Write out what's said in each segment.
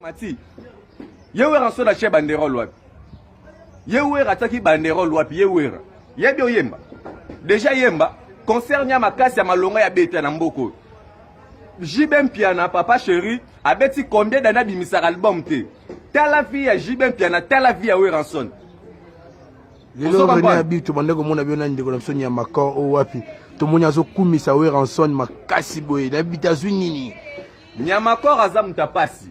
Mati ye Werrason atie banderole wapi? Ye Wera atiaki banderole wapi? Ye Wera yebi oyemba deja, yemba concert nya makasi ya malonga ya beta na mboka oyo. JB Mpiana papa chéri abeti combien d'années abimisaka album te? Tala vie ya JB Mpiana, tala vie ya Werrason. Lelo René Abi, tobanda komona bino na ndeko na biso Nyamakor oyo wapi tomoni azokumisa Werrason makasi boye, nayebi te azwi nini. Nyamakor aza moto ya pasi.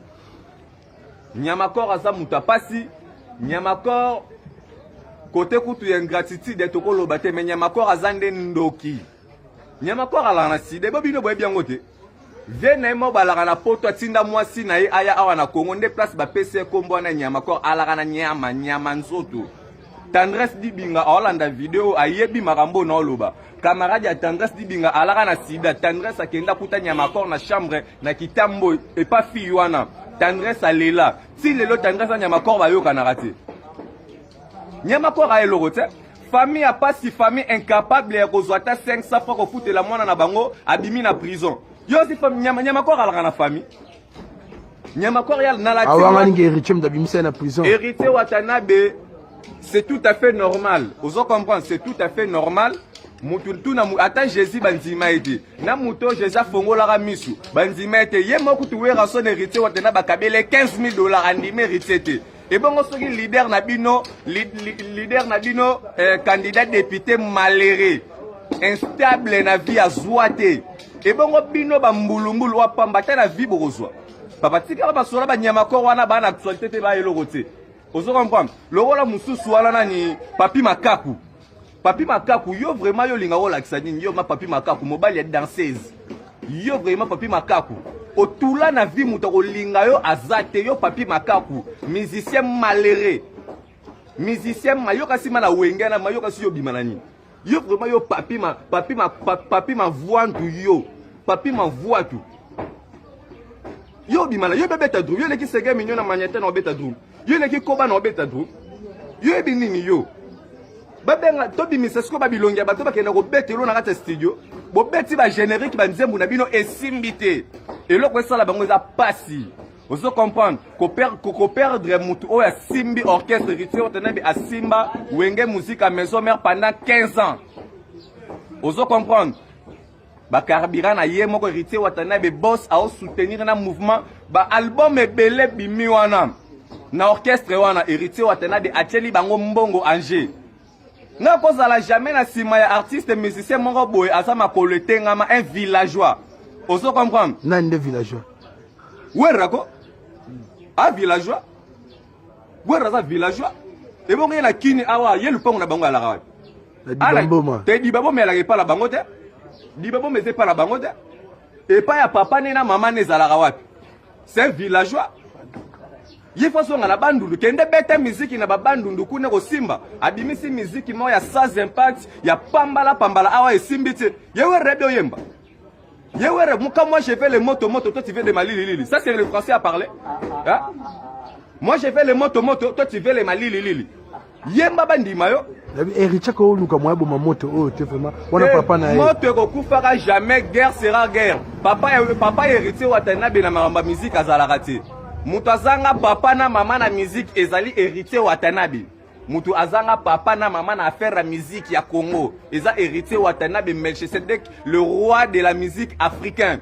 Nyamakor aza moto ya pasi. Nyamakor kote kutu ya ingratitude tokoloba te, mais Nyamakor aza nde ndoki. Nyamakor alaka na sida, ebo bino boyebi yango te. Vie na ye moko balaka na poto, atinda mwasi na ye aya awa na Congo, nde place bapesi ye nkombo wana Nyamakor. Alaka na nyama nyama nzoto. Tendresse Dibinga aolanda video, ayebi makambo na oloba. Camarade ya Tendresse Dibinga alaka na sida. Tendresse akenda kuta Nyamakor na chambre na kitambo epa fille wana. Tendresse alela. Ti lelo Tendresse na Nyamakor bayokanaka te. Nyamakor a eloko te. Famille ya pasi, famille incapable ya kozwa ata 500 francs kofutela mwana na bango abimi na prison. Yo si famille Nyamakor alaka na famille. Nyamakor ya na la awangani ke héritier moto abimisa ye na prison. Héritier Watanabe, c'est tout à fait normal. Ozo comprendre, c'est tout à fait normal. Mutu tuna ata Jésus bandima ete na moto Jésus afongolaka misu bandima ete ye moko kutu Werrason héritier Watanabe akabele 15 000 $ andima héritier te. Ebongo soki leader na bino, leader na bino, candidat député malheureux, instable na vie, azwa te, ebongo bino bambulumbulu wa pamba ata na vie bokozwa? Papa, tikaka basola banyamakor wana, baa na actualité te, baa eloko te. Ozo comprendre? Lokola mosusu wana nani, Papi Makaku. Papi Makaku, yo vraiment, yo olinga kolakisa nini? Yo ma Papi Makaku, mobali ya danseuse, yo vraiment Papi Makaku, otula na vie, moto akolinga yo aza te. Yo Papi Makaku, musicien malheureux, musicien mayoka nsima na wenge na mayoka si yo obima na nini? Yo vraiment, yo Papi ma Papi ma Papi Mavointu, yo Papi Mavoitu, yo obima na yo bebeta drum, yo eleki sege mignon na manyete na obeta drum, yo eleki koba na obeta drum, yo yebi nini? Yo babenga tobimisa sikoyo babilongi ya bato bakenda kobeta elo na kati ya studio, bobeti bagénérique, banzembo na bino esimbi te. Eloko esala bango eza pasi. Ozo comprendre? Koperdre mutu oyo asimbi orchestre, Héritier Watanabe asimba Wenge Musica Maison Mère pendant 15 ans. Ozo comprendre? Bacarburant na ye moko Héritier Watanabe boss aosoutenir na mouvement, baalbum ebele bimi wana na orchestre wana. Héritier Watanabe atieli bango mbongo ange. Nga kozala jamais na nsima ya artiste musicien moko boye aza makolo etengama, un villageois. Ozo comprendre? Nani nde villageois? Wera ko a villageois, Wera aza villageois. Ebongo ye na kini awa, ye lupango na bango alaka wapi? Na Dibamboma. Te, Dibaboma elaka epa na bango te. Dibaboma eza epa na bango te, epai ya papa ne na mama ne ezalaka wapi? C'est un villageois. Ye faut azonga na Bandundu, kende beta miziki na babandundu kuna kosimba. Abimisi miziki moko ya sans impact, ya pambala pambala awa, esimbi te. Ye Wera yebi oyemba? Ye Wera muka, moi je fais le moto moto, toi tu fais de malili lili. Ça, c'est le français à parler, hein? Moi je fais le moto moto, toi tu fais le malili lili. Yemba bandima yo. Héritier kooluka moya boma moto oyo te vraiment wana papa na ye. Moto ekokufaka jamais, guerre sera guerre. Papa, papa Héritier Watanabe na makambo ya musique azalaka te. Moto azanga papa na mama na musique ezali Héritier Watanabe. Moto azanga papa na mama na affaire ya musique ya Congo eza Héritier Watanabe Melchisedek, le roi de la musique africain.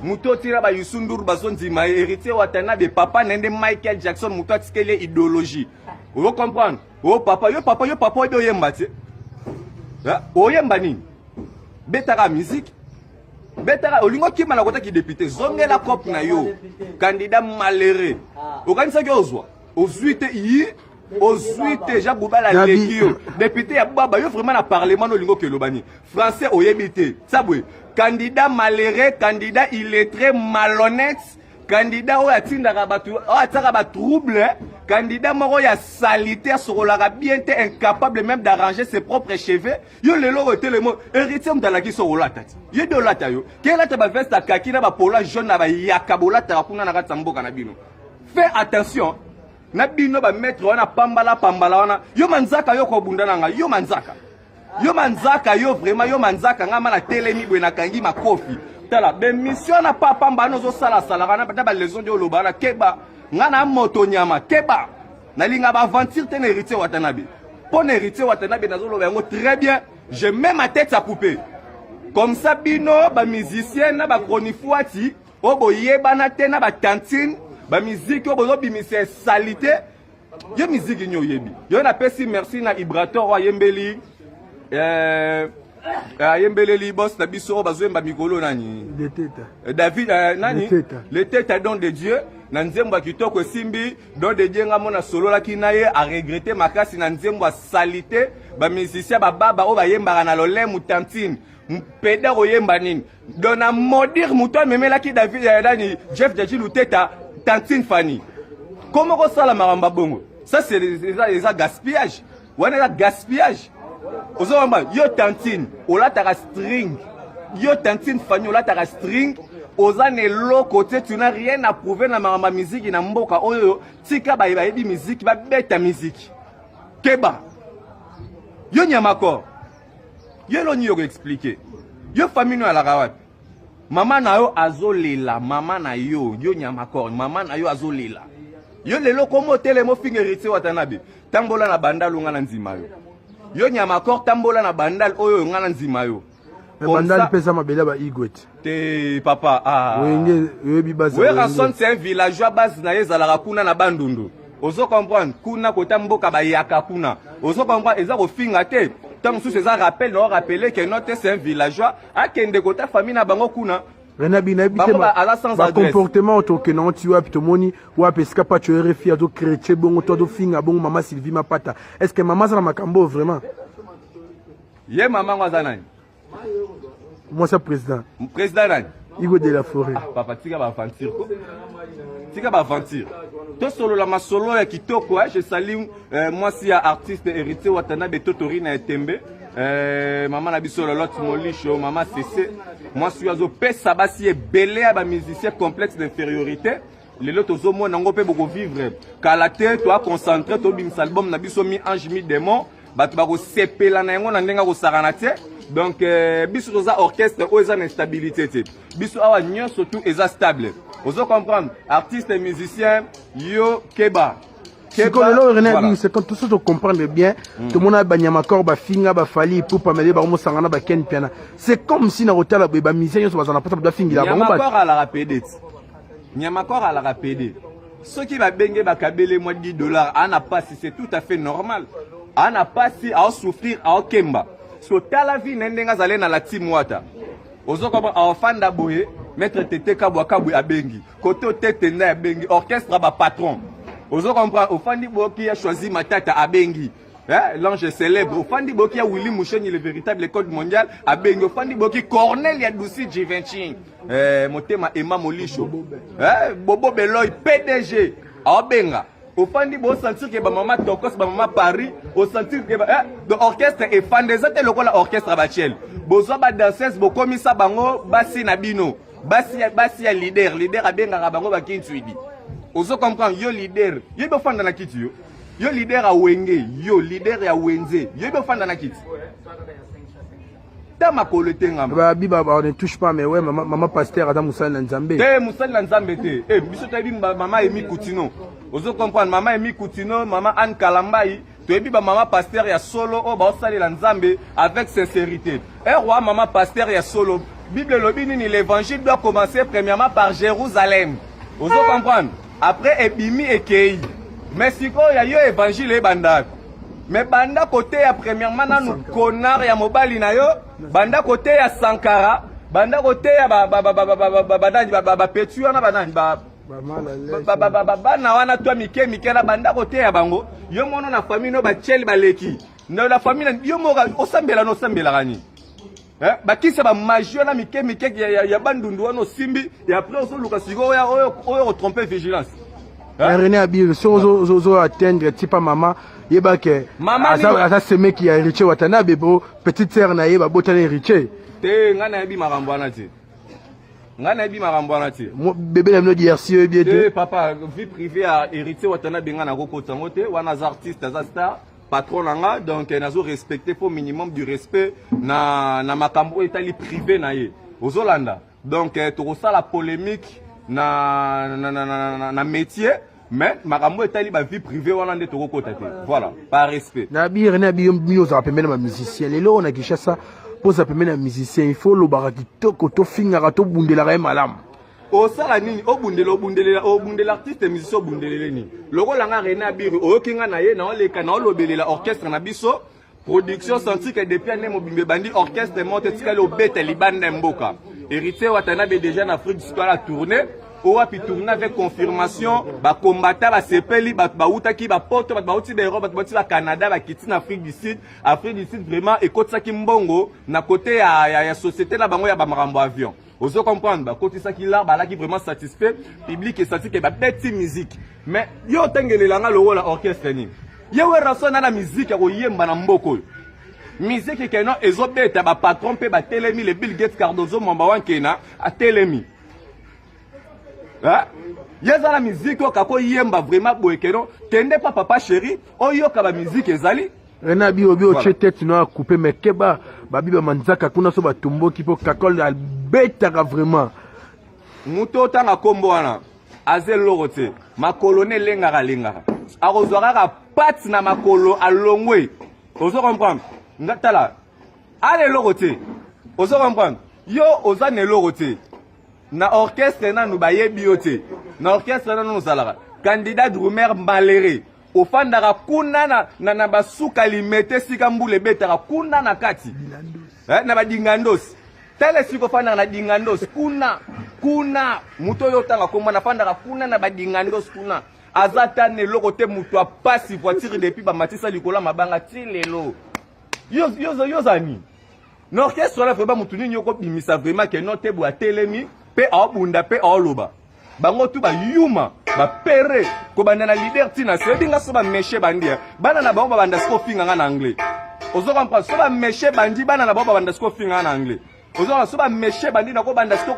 Moto otira ba Youssou N'Dour bazondima ye. Héritier Watanabe, papa na ye nde Michael Jackson, moto atikeli ye idéologie. Ozo comprendre? O papa, yo papa, yo papa oyebi oyemba te? Oyemba nini? Betaka musique, betaka. Olingi okima na kotaki député, zongela cope na yo. Candidat malheureux, okanisaki ozwa, ozwi te. Yi ozwi te, Jean Goubal aleki yo. Député ya baba, yo vraiment na parlement no olingi okeloba nini? Français oyebi te. Sa boye, candidat malheureux, candidat illettré, malhonnête, candidat oyo atindaka bato, oyo atiaka batrouble, candidat moko ya salité, asokolaka bien te, incapable même d'arranger ses propres cheveux. Yo lelo oyo telemo Héritier moto alakisi olata ti ye nde olata. Yo kelata baveste akaki na bapola jaune na bayaka bolataka kuna na kati ya mboka na bino. Fais attention na bino bamaître wana pambala pambala wana. Yo manzaka, yo kobunda na ngai. Yo manzaka, yo manzaka, yo vraiment, yo manzaka, ngai ma natelemi boye, nakangi makofi. Tala bemission na papa mbana ozosalasalaka na baleçon nde oloba wana. Keba. Nga na moto nyama keba. Nalinga ba aventure te na Héritier Watanabe. Mpo na Héritier Watanabe nazoloba yango très bien. Je mets ma tête à couper. Comme ça bino ba musiciens na ba chronifuati oyo boyebana te na ba tantine ba miziki oyo bozobimisa salite yo miziki nini oyebi yo napesi merci na ibrator oyo ayembeli eh, ayembeleli boss na biso oyo bazoyemba mikolo nani David nani leteta don de Dieu na nzembo ya kitoko esimbi don de Dieu nga mona sololaki na ye aregrete makasi na nzembo ya salite bamusicien bababa oyo bayembaka na lolemu tantine pede akoyemba nini don na maudire moto amemelaki David nani Jeff Jaji Luteta tantine Fanny komo kosala makambo bongo ça c'est eza gaspillage wana eza gaspillage ozomba yo tantine olataka string yo tantine Fanny olataka string oza na eloko te tu n'as rien à prouver na makambo ya miziki na mboka oyo tika baye bayebi miziki babeta miziki keba yo nyamakor yo eloni yo koexpliquer yo famille no alaka wapi mama na yo azolela mama na yo yo nyamakor mama na yo azolela yo lelo komo otelema ofinga Héritier Watanabe tambola na bandal nga na ndima yo yo nyamakor tambola na bandal oyo nga na ndima yo bandal mpe eza mabele ya baigwet te papa ah. Wenge oyebi base Werrason c'est un villageois base na ye ezalaka kuna na Bandundu ozo comprendre kuna kota mboka bayaka kuna ozo comprendre eza kofinga te ntango mosusu eza rappel na orappeler que no te c'est un villageois akende kota famille na bango kuna René Abi nayebi te bacomportement oyo tokende yango ti wapi tomoni wapi esika Pacho RFI azochrétien bongo to azofinga bongo mama Sylvie Mapata est ce que mama aza na makambo oyo vraiment ye mama ngo aza nani mwasi ya président président nani Igo de la forêt ah, papa tika baaventure ko tika baaventure tosolola masolo ya kitoko je salue mwasi ya artiste Héritier Watanabe Totorina ya Tembe mama na biso Lolote Molisho mama Cc mwasi oyo azopesa basi ebele ya bamusicien complexe d'infériorité lelo tozomona yango mpe bokovivre kala te toaconcentre tobimisa album na biso mi ange mi démon bato bakosepela na yango na ndenge akosakana te donc biso toza orchestre oyo eza na instabilité te biso awa nyonso tout eza stable ozo comprendre artiste musicien yo keba sikoyo lelo René Abi c'est quand tout ça comprendre bien tomona banyama corps bafinga bafali Ipupa mele bango mosanga na baken piana c'est comme si na kotala boye bamusicien nyonso bazala na mposa bato bafingila bango nyamakor alaka pede ti nyamakor alaka pede soki babenge bakabele mwa 10 $ ana pasi c'est tout à fait normal ana pasi aosouffrir aokemba so tala vi na ndenge azali na la team wata ozokomba aofanda boye maître tete kabwa kabwe abengi kote otete nde abengi orchestre bapatron ozo comprendre ofandi boki ya choisi matata abengi eh, l'ange célèbre ofandi boki ya Willy Mushenyi le véritable code mondial abengi ofandi boki Cornel ya Dusi Givenchy eh, motema Emma Molisho eh, Bobo Beloy PDG aobenga ofandi bosentir ke bamama tokos bamama Paris osentir ke eh, de orchestre efanda eza te lokola orchestre bachel bozwa badanseuse bokomisa bango basi na bino basi ya leader leader abengaka bango bakintwidi ozo comprendre yo leader yebi ofanda na kiti yo yo leader ya wenge yo leader ya wenze yebi ofanda na kiti ta makolo etengama babi ba ne touche pas mais ouais mama, mama pasteur aza mosali na nzambe te mosali na nzambe te eh, biso toyebi mama Emi Kutino ozo comprendre mama Emi Kutino mama Anne Kalambai toyebi bamama pasteur ya solo oyo baosalela nzambe avec sincérité roi mama pasteur ya solo bible elobi nini l'évangile doit commencer premièrement par Jérusalem ozo comprendre après ebimi ekei mais sikoyo ya yo évangile ebanda mais banda koteya premièrement nanu connard ya mobali na yo banda koteya Sankara banda koteya banani bapetits wana banani bana wana to mike mike na banda koteya bango yo mono na famille no batieli baleki na famille yo moko osambela no osambelaka nini bakisa bamagie wana mike mike ya bandundu wana osimbi et après ozoluka sikoyo oyo kotrompe vigilance René Abiri soki ozo atteindre tipa mama yeba ke aza semeki ya Héritier Watanabe po petite sœur na ye babotana Héritier te ngai nayebi makambo wana te ngai nayebi makambo wana te bebe na bino DRC oyebi ye te papa vie privée ya Héritier Watanabe ngai nakokota yango te wana aza artiste aza star patron na nga donc nazo respecter faut minimum du respect na makambo oyo etali privé na ye ozolanda donc tokosala polémique na métier. Mais makambo etali bavie privée wana nde tokokota te. Voilà, par respect. Na bi René Abi, bino ozala pembeni na bamusicien. Lelo oyo na Kinshasa, mpo ozala pembeni na musicien, il faut olobaka kitoko, tofingaka, tobundelaka ye malamu. Osala nini? Obundela, obundelela, obundela artiste musicien, obundelele nini? Lokola nga René Abiri, oyoki nga na ye, naoleka, naolobelela orchestre na biso, Production Scientifique. Depuis année mobimba ebandi, orchestre moko etikali obeta libanda ya mboka. Héritier Watanabe déjà na Afrique du Sud ala tourné owapi, tourné avec confirmation, bakombata basepeli, bato bautaki bapoto, bato bauti baEurope, bato bauti baCanada, bakiti na Afrique du Sud. Afrique du Sud vraiment ekotisaki mbongo na côté ya société na bango ya bamakambo avion. Ozo comprendre? Bakotisaki lar, balaki vraiment satisfait, public esati ke babeti musique. Mais yo otengelelanga lokola orchestre nini? Ye Werrason na musique ya koyemba na mboka oyo, musique keno ezobeta, bapatron mpe batelemi, le Bill Gates, Cardozo, Mwamba Wankena atelemi. Ye eza na musique oyo kakoyemba vraiment boye keno kende pa Papa Chéri, oyoka bamusique ezali. René Abi, obi otie tête no acoupe, mais keba, babi bamanzaka kuna so batomboki mpo kakol abetaka vraiment. Moto otanga nkombo wana aza eloko te. Makolo ne elengaka lengaka, akozwa kaka pate na makolo, alongwe. Ozo comprendre nga? Tala, ala eloko te. Ozo comprendre? Yo oza na eloko te na orchestre, nanu bayebi yo te na orchestre, nanu ozalaka candidat drummer malheureux, ofandaka kuna na basuka Limete, esika mbula ebetaka kuna na kati na badingandosi. Tala esika ofandaka na Dingandosi kuna. Kuna moto oyo otanga kombo nafandaka kuna na badingandosi kuna, aza ta na eloko te. Moto apasi voiture depuis bamatisa likolo ya mabanga ti lelo. Yo oza nini na orchestre wana? Vraiment, motu nini okobimisa vraiment ke no te boye atelemi mpe aobunda mpe aoloba? Bango tu bayuma bapere, kobanda na leader ntina se oyebi nga. So bameshe bandi, bana na bango babanda siko ofinga nga na anglais. Ozo comprendre? So bameshe bandi, bana na bango babanda siko ofinga nga na anglais. Ozo, so bameshe bandi, nakobanda siko.